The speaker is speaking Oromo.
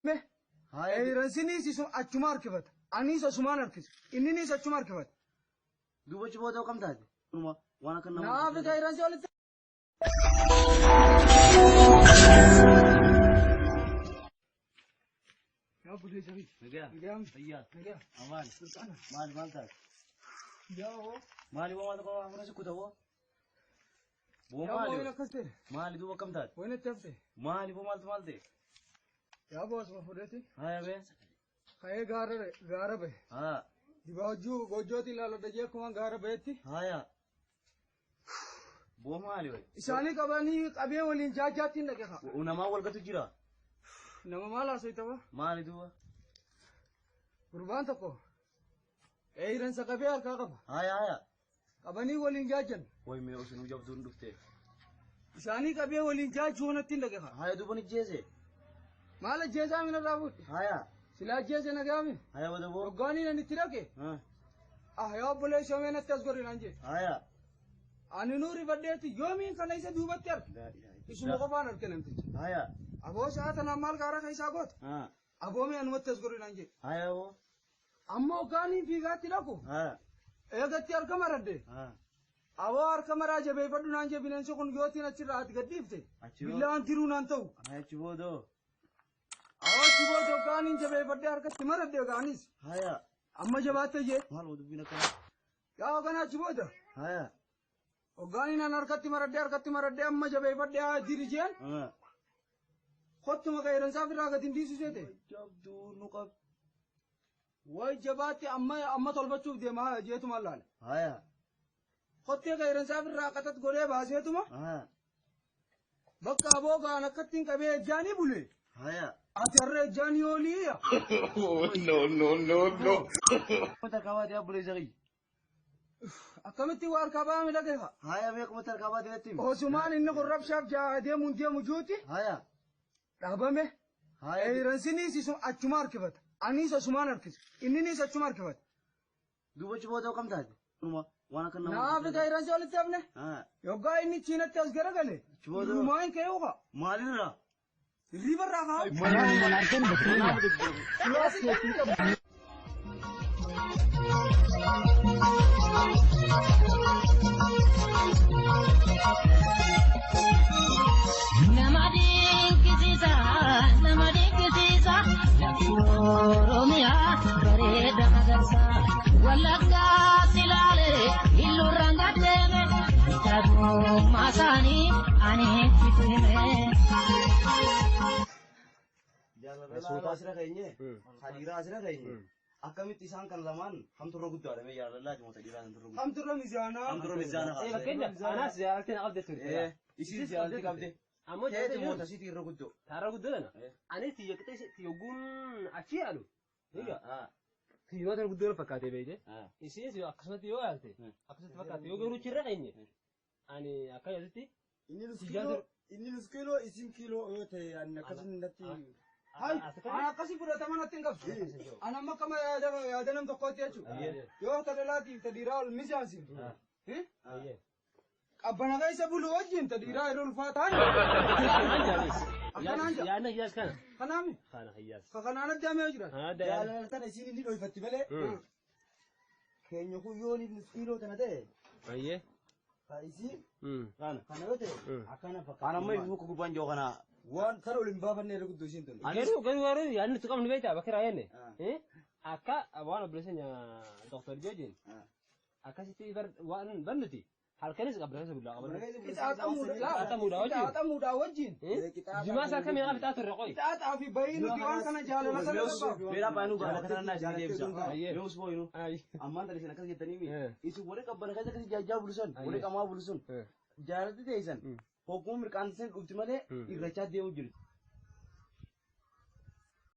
Haaya. Qeerransinis isuma achuma harkifata. Anis asumaan harkisa. Inninis achuma harkifata. Duuba achi booda kam taate? Numa waan akka nama. Naafi qeerransi walitti Yaa bulee jabii. Nagaa. Nagaa. Fayyaa. Nagaa. Amaan. Maali maal taate? Yaa hoo. Maali boo maal tokko afur si kuta boo? Boo Yaa boo maali? wayna akkas ta'e. Maali duuba kam taate? Wayna itti hafte. Maali boo maaltu maal ta'e? Yaa boo asuma fudhate. Haaya bee. Ka'ee gaara gaara bahe. Haa. Dibaajuu goojjootiin ilaaladha jee akkuma gaara bahetti. Haaya. Boo maali wayi? Isaanii qabanii qabee waliin jaajjaatti hin dhaqe kaa. Namaa wal gatu jira. Nama maal haasofta? Maali duuba? Gurbaan tokko qeerransa qabee harkaa qaba. Haaya haaya. Qabanii waliin jaajjan. Wayi mee osinuu jabduun dhufte. Isaanii qabee waliin jaajjuu natti hin dhaqe kaa. Haaya duuba ni jeese. Maal ajjeesaa mina irraa fuudhe? Haaya. Sila ajjeese nagaami? Haaya bada boo. Hoggaanii nan itti dhaqe? Haa. Ah yaa obboleessa mee natti as godhi naan jedhe. Haaya. Ani nuu rifadheetti yoomiin kana isa duubatti arge? Isuma qofaan arge namtichi. Haaya. Aboo sa'a tanaan maal gaara keessaa goota? Haa. Aboo mee anumatti as godhi naan jedhe. Haaya boo. Amma hoggaaniin fiigaatti dhaqu Haaya. eegatti harka maradde. Haa. Aboo harka maraa jabeeffadhu naan jedhe bineensi kun yootiin achirraa ati gadhiifte. Achi boo. Billaan tiruu naan ta'u. Haaya achi boodoo. Aboo achi booda hoggaaniin jabeeffadhee harkatti maradde gaanis. Haaya. Amma jabaatte jee. Maal boo dubbiin akkana? Yaa hogganaa achi booda. Haaya. Hoggaaniin an harkatti maradhee amma jabeeffadhee haa diri jeen. Haa. Kottuma qeerransaa ofirraa gadi hin dhiisu seete. Jabduu nu qab. Way jabaatti amma amma tolfachuuf deema jeetuma laala. Haaya. Kottee qeerransaa ofirraa qaxat godhee baaseetuma. Haa. Bakka aboo gaan akkattiin qabee ejjaanii bule. Haaya. Ati har'a ejjaanii oolii yaa. No, no, no, no. Kuma tarkaa baatee abbulee kiyya. Akkamitti waa harkaa ba'ame dhageeffa. Haaya mee kuma tarkaa baatee natti himi. Osumaan inni kun rabshaaf jaa deemuun deemu juuti Haaya. dhaabame. Haaya. Qeerransinis isuma achuma harkifata. Anis asumaan harkisa. Inninis achuma harkifata. Duuba achi booda kam taate? Numa waan akka nama. Naafi qeerransi walitti hafne. Haa. Yoggaa inni chiinatti as garagale. Achi booda. Rumaan ka'ee uka. Maalirraa? Hirriba irraa ka'a. Nama dinqisiisa, nama dinqisiisa, lafti Oromiyaa bareeda magarsa. Wallaggaa silaalee illuurraan gaddeeme, miidhagummaa isaanii ani itti hime. Suutaa asirra keenye, hadiiraa asirra keenye. Akkamitti isaan kan lamaan hamturra guddaadha mee jaalalaati moo dhiiraa hamturra guddaa. Hamturra mizaanaa. Hamturra mizaana haa. Fakkeenyaaf anaas jaalaltiin qabde turte. Isiin jaalalti qabde. Ammoo Keeti moo jaalaltiin tasiitii irra guddoo. taarra guddoo tana. Anis tiyya qixee tiyyoguun achi yaalu. Haa. Tiyyoo tana guddoo fakkaatee beekte. Haa. Isinis yoo akkasumatti yoo yaalte akkasumatti fakkaate yoo garuu chirra keenye. Ani akka yaadutti Inni nus Sijaa kiiloo inni nus kiiloo isin kiiloo yoo ta'e ani akkasuma natti Hai, ani akkasii fudhatama natti hin qabdu. Ani amma akkama yaada nam tokkootti jechuudha. Yoo ta dhalaatiif ta dhiiraa ol misaansiif. Qabbana keessa bulu wajjin ta dhiiraa yeroo ulfaataan. Akkanaan jira. Yaadna hiyyaas kana. Kanaami. Kana hiyyaas. Ka kanaan adda amee jira. Kana adda yaada. jaalala tana isin inni dhoyfatti malee keenya kun yoo inni nus kiiloo tana ta'e Ayyee. ka isin Kana. kana yoo ta'e akkana fakkaata. Kan amma ifu gubbaan jiru kana. Waan kana ol hin baafanne irra guddoo isiin tun. Garuu garuu garuu yaadni nuti qabnu beektaa bakka irraa jenne. Akka waan obboleessa Dr. Joojin akkasitti waan barnuti halkanis qabna keessa bullaa qabna. Qixaaxamuudha wajjin. Qixaaxamuudha wajjin. Jimaa isaa kamii qaba fixaa turre qoyi. Qixaaxaa fi bayii nuti waan kana jaalala sana qabaaf. Beera baay'inuu gaara kana naa isin deebisa. Ayyee. Mee usboo inuu. Ammaan tana isin akkas jettanii mi? Isin warri qabbana keessa akkasii jaajjaa bulusan, warri qamaa bulusun, jaalalti teessan, hogguu mirqaantisan dhufti malee irrachaa deemu jirti.